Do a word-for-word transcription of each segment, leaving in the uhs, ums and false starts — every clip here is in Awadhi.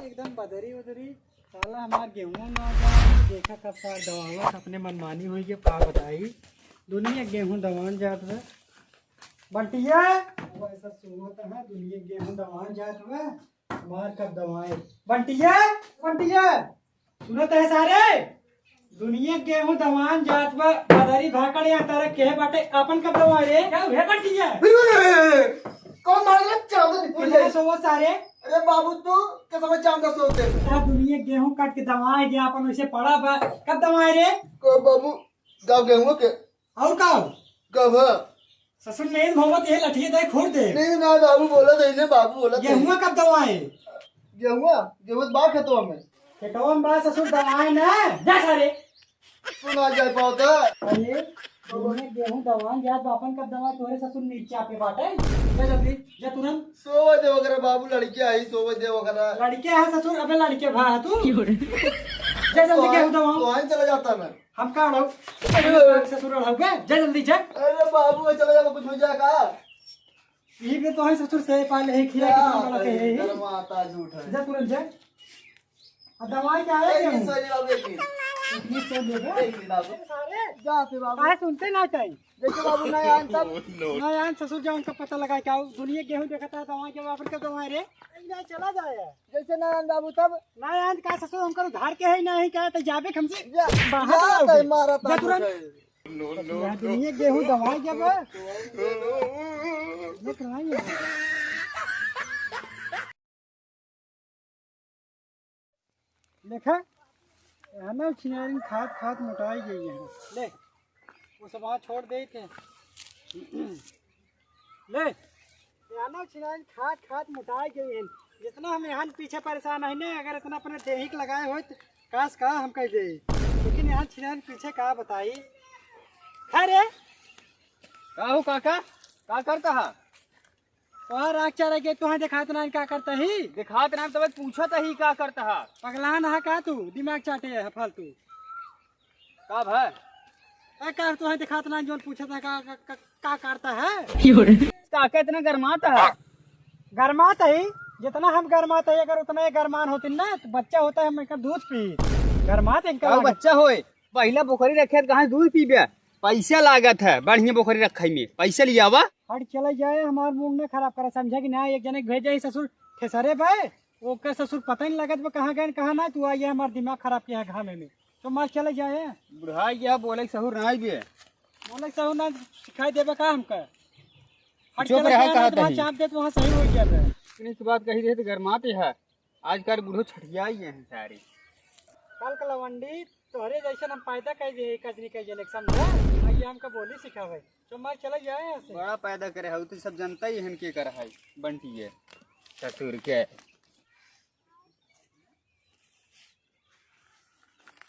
एकदम बदरी उदरी। साला हमार गेहूं ना जाए, देखा कब सार दवावत, अपने मनमानी होई के का बताई। दुनिया गेहूं दवान जात बा। बंटिया, वो ऐसा सुनत है, दुनिया गेहूं दवान जात बा। हमार कब दवाए? बंटिया, बंटिया, सुनत है सारे? दुनिया गेहूं दवान जात बा, बदरी भाकड़ या तारा के बाटे, आपन कब दवाए रे? क्या हुआ बंटिया? कौन मारे रे? चांदा निकल तुझे जाए। सोवो सारे। अरे बाबू, तू कैसे मैं चांदा सोते? सारा दुनिया गेहूं काट के दवाए गया, अपन वैसे पड़ा बा। कब दवाए रे? को बाबू, गाँव गेहूं के? और का? कब? ससुर नहीं घूमत, ये लठिए दे, खोड़ दे। नहीं ना बाबू, बोला दे ने बाबू, बोला दे। गेहुआ कब दवाए? गेहुआ? गेहूं बा खेतवा में। खेतवा में बा ससुर, दवाए ना। जा सारे। तू ना जा पावता। अरे, तुमने गेहूं दवान जात बापन कब दवाए, तोरे ससुर नीचा पे बाटे। जा जल्दी, जा तुरंत। सोवे दे वगैरह बाबू, लड़के आई, सोवे दे वगैरह। लड़के है ससुर, अबे लड़के भा है तू। जा जल्दी तो गेहूं दवाओ। तो आई चला जाता मैं। हम का उड़ाऊ? अरे। ससुर उड़ाऊ बे, जा जल्दी जा। अरे बाबू, चला जाता, कुछ हो जाएगा। यही पे तो है ससुर से पाले है, खिया क्या कितना बड़ा भाई, कहे है। गरमाता झूठ है। जा तुरंत जा। अब दवाई क्या है एक क्या? मिनट, सॉरी बाबू, एक मिनट। इतनी सौ दे दे। एक मिनट बाबू। सारे जाते बाबू। काहे सुनते ना टाइम? जैसे बाबू ना आन तब। ना आन ससुर जा उनका पता लगा क्या दुनिया गेहूं देखता है दवाई के बाबर का दवाई रे। ना चला जाए। जैसे ना आन बाबू तब। ना आन का ससुर हमका उधार के है ना है क्या तो जाबे हमसे। जा, बाहर जा, जाओगे। तै मारा जा ताबू तुरंत। है। दुनिया गेहूं दवाई के बा। देख रहा है। देखा, है ना, छिनारिन खात खात मोटाई गई है। ले, वो सब वहाँ छोड़ दे थे। ले, है ना, छिनारिन खात खात मोटाई गई है। जितना हम यहाँ पीछे परेशान है ना, अगर इतना अपने देही के लगाए होत तो काश का हम कह दे। लेकिन यहाँ छिनारिन पीछे का बताई। खैर रे। का हो काका, का करता है? तोहार आँख चारा के तोहार देखात ना का करता ही? देखात ना तब पूछत ही का करता है? पगलान है का तू? दिमाग चाटे है फालतू। का भाई? ए का तोहार देखात ना जोन पूछत है का, का, का, का करता है? काका इतना गरमात है? गरमात ही, जितना हम गरमात ही अगर उतना ही गरमान होती ना तो बच्चा होता है मैं दूध पी। गरमात इनका का लागे। बच्चा होए? पहिला बोकरी रखे त कहाँ से दूध पीबे? पैसा लागत है बढ़िया बोकरी रखे में, पैसा लियावा। हट चले जाए, हमार मूड न खराब करे, समझे कि ना? एक जने के भेजे ही ससुर ठेसरे बे, ओकर ससुर पता नहीं लगत बे कहाँ गए कहाँ ना। तू आइए हमार दिमाग खराब किया है घामे में, तो मार चले जाए। बुढ़ा गया, बोले के सहूर ना आइबे। बोले के सहूर ना सिखाई देबे का हमका? हट चुप चले रहा जाए, ना कहत तो वहाँ ही। चाप दे तो वहाँ सही हो गया बे। इतनी सी बात कही रहे तो गरमाते है। आजकल बूढ़ो छठियाई हैं सारे। कल का लवंडी तोहरे जैसन हम पैदा कर दिए, कजरी कर दिए, समझे? आ ये हमका बोली सिखावे। तो मार चला जाए यहाँ से। बड़ा पैदा करे हऊ, तू सब जनता ही हन के कर है, बंटी है, ससुर के।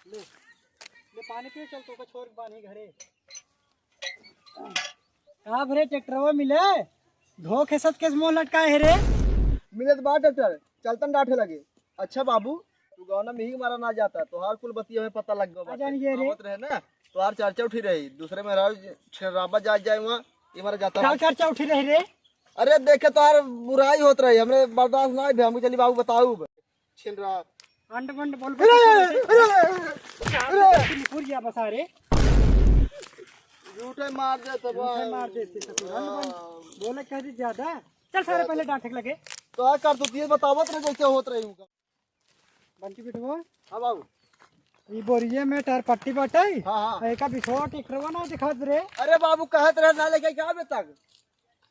ले, ले पानी पिए, चल, तोका छोड़ के बानी घरे। का भरे ट्रैक्टरवा मिले? धो खेसत केस मुंह लटकाए है रे। मिलत बा ट्रैक्टर, चलतन डांठे लगे। अच्छा बाबू, तू गाँव में ही मारा ना जाता, तोहार कुल बतिया में पता लग गवा आ जान ये रे। आवत रहे ना, तोहार चर्चा उठी रही, दूसरे में रहो, छेराबा जा जाए वहाँ, ये मारा जाता का रहा। चर्चा उठी रही रे? अरे देखे तोहार बुराई होत रही, हमरे बर्दाश्त ना भे, हमको चली बाबू बताऊ। छिन रहा। अंड बंड बोल अरे, अरे, अरे, अरे। निकुर गया बसा रे। झूठे मार दे तब। झूठे मार देते ससुर। अंड बंड बोले कह दी ज्यादा। चल सारे पहले डांटे लगे। तो आ कर तो ये बतावत रहे जैसे होत रही हूँ। बंटी बिटवा। हाँ बाबू। ई बोरिये में टायर पट्टी बाटे। हाँ, हाँ। एका बिछवा ट्रैक्टरवा ना दिखात रे। अरे बाबू कहत रहे ना लेके क्या बे तक?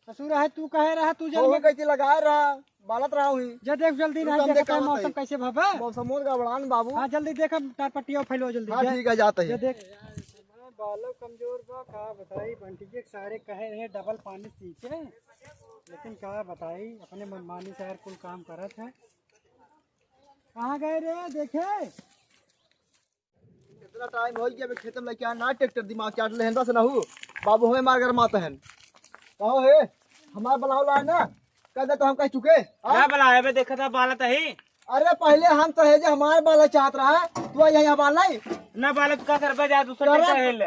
ससुर है, तू कहे रहा, तू जल वो में कैसे लगा रहा, बालत रहा हुई। जा देख जल्दी तू ना, कम देखा देख था मौसम कैसे भबा। मौसम मोर गड़बड़ान बाबू। हाँ, जल्दी देख, अब टार पट्टिया फैलो जल्दी, हाँ, जा। ठीक है, जाते जा हैं। देख। बालो कमजोर बा, का बताई, बंटी के सारे कहे रहे डबल पानी सींचे, लेकिन का बताई, अपने मनमानी से यार कुल काम करत है। कहाँ गए रे, देखे? इतना टाइम हो गया, अबे खेत में लेके आना ट्रैक्टर, दिमाग चाट ले हंदा से ना हो। बाबू हमें मार कर माता है। कहो हे, हमारा बुलाव ला ना, कह दे तो हम कह चुके। हाँ? क्या बुलाया बे, देखा था बालत ही। अरे पहले हम तो है जे हमारे बाला चाहत रहा, तू यहाँ बाला ही। ना बालत का करबे, जा दूसरा अरे ट्रैक्टर है ले।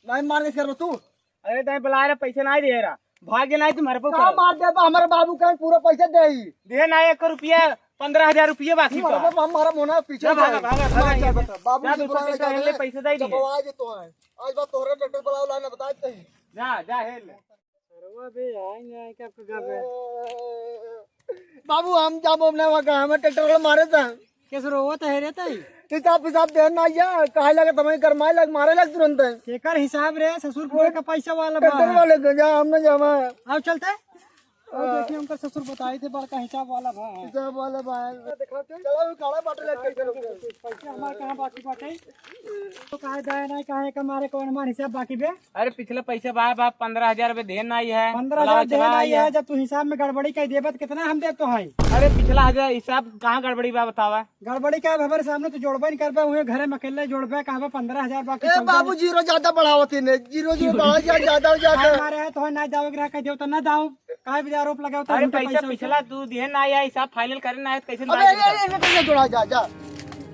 नहीं मार के कर तू। अरे तैं बुलाए रहा, पैसे नहीं दे रहा, भाग गया नहीं तुम्हारे पे का उतर। मार देबा, हमारे बाबू का पूरा पैसा दे ही। दे ना एक रुपया, पन्द्रह हजार रुपये बाकी बा। बाबा, हम हमारा मोना पीछे जा, भागा, जाए। भागा, भागा, भागा, यहाँ से। बाबू जा, से दूसरा बुला के ट्रैक्टर हेल ले, जाए। पैसे दे दिए। बाबा, आज तो है। आज बात तोहरे ट्रैक्टर बुलाओ, ला ना, बता दे। जा, जा, हेल ले। सरवा बे, आई ना, आई का आपका घर बे? बाबू, हम जाबो अपने वहाँ का, हमें ट्रैक्टर वाला मारे था। कैसे रोवत है रे तई? हिसाब, हिसाब दे ना, या कहे लगे, तुम्हें गरमाए लग, मारे लग तुरंत है। केकर हिसाब रे? ससुर पूरे का पैसा वाला बा। ट्रैक्टर वाले को जा, हम ना जावा। आओ चलते। और हाँ। देखिए, उनका ससुर बताई थे, बड़का हिसाब वाला बा। हिसाब वाला बा। दिखाते हैं। चलो, वो काला बाटल है, कैसे लोग हैं? पैसे हमारे कहाँ बाकी बाटे? तो कहाँ जाए ना, कहाँ एक हमारे कौन हमारे हिसाब बाकी बे? अरे, पिछला पैसा बा, बा, पन्द्रह हजार रुपये देन नाई है। पन्द्रह हजार देन नाई है। जब तू हिसाब में गड़बड़ी कर देबे, तो कितना हम देब तो है? अरे, पिछला हजार हिसाब कहाँ गड़बड़ी बा, बतावा। गड़बड़ी का भवर सामने तो जोड़बे नहीं करबे, उहे घरे में अकेले जोड़बे, कहबे पन्द्रह हजार बाकी ए चौदह। बाबू, जीरो ज्यादा बढ़ावत ही ने, जीरो, जीरो बढ़ा जा, ज्यादा हो जाता। मारे है तो ना जाओ, ग्राहक कह देव तो ना जाओ, काहे भी आरोप लगाओ तो अरे उनके पैसा पैसा। पिछला तू दिहे ना आया, हिसाब फाइनल करे ना आया, तो कैसे अबे, फाइनल ए, करे? ए, ए, ए, जोड़ा जा, जा।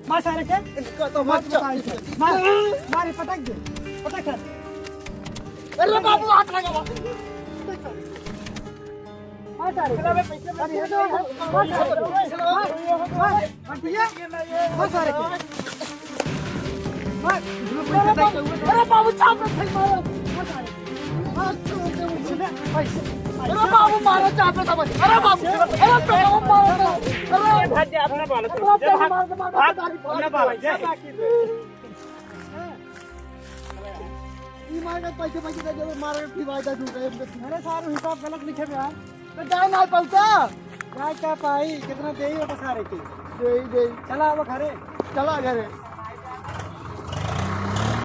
मार सारे के। इनका तो मार मत जा। मार, मार, पटक दे, पटक दे। अरे बाबू, हाथ लगा। मार सारे के। मार सारे के। मार, मार, मार, मार सारे के। मार। अरे बाबू, चाप में फेंक मारो। मार सारे के। मार, मार, मार। अरे बाबू, मारो, चाप में दबा। अरे बाबू, अरे बाबू, मारो। अरे भाग जा, अपना बालक। अरे भाग, मार, मार, मार, मार, अपना बालक। ई मार के पैसे, पैसे दे दे, मार के फिर वायदा दूंगा। अरे सारू, हिसाब गलत लिखे बे यार। तो जाए ना पैसा। जाए का पाई, कितना देई ओका सारे के? देई, देई। चला अब घरे। चला घरे।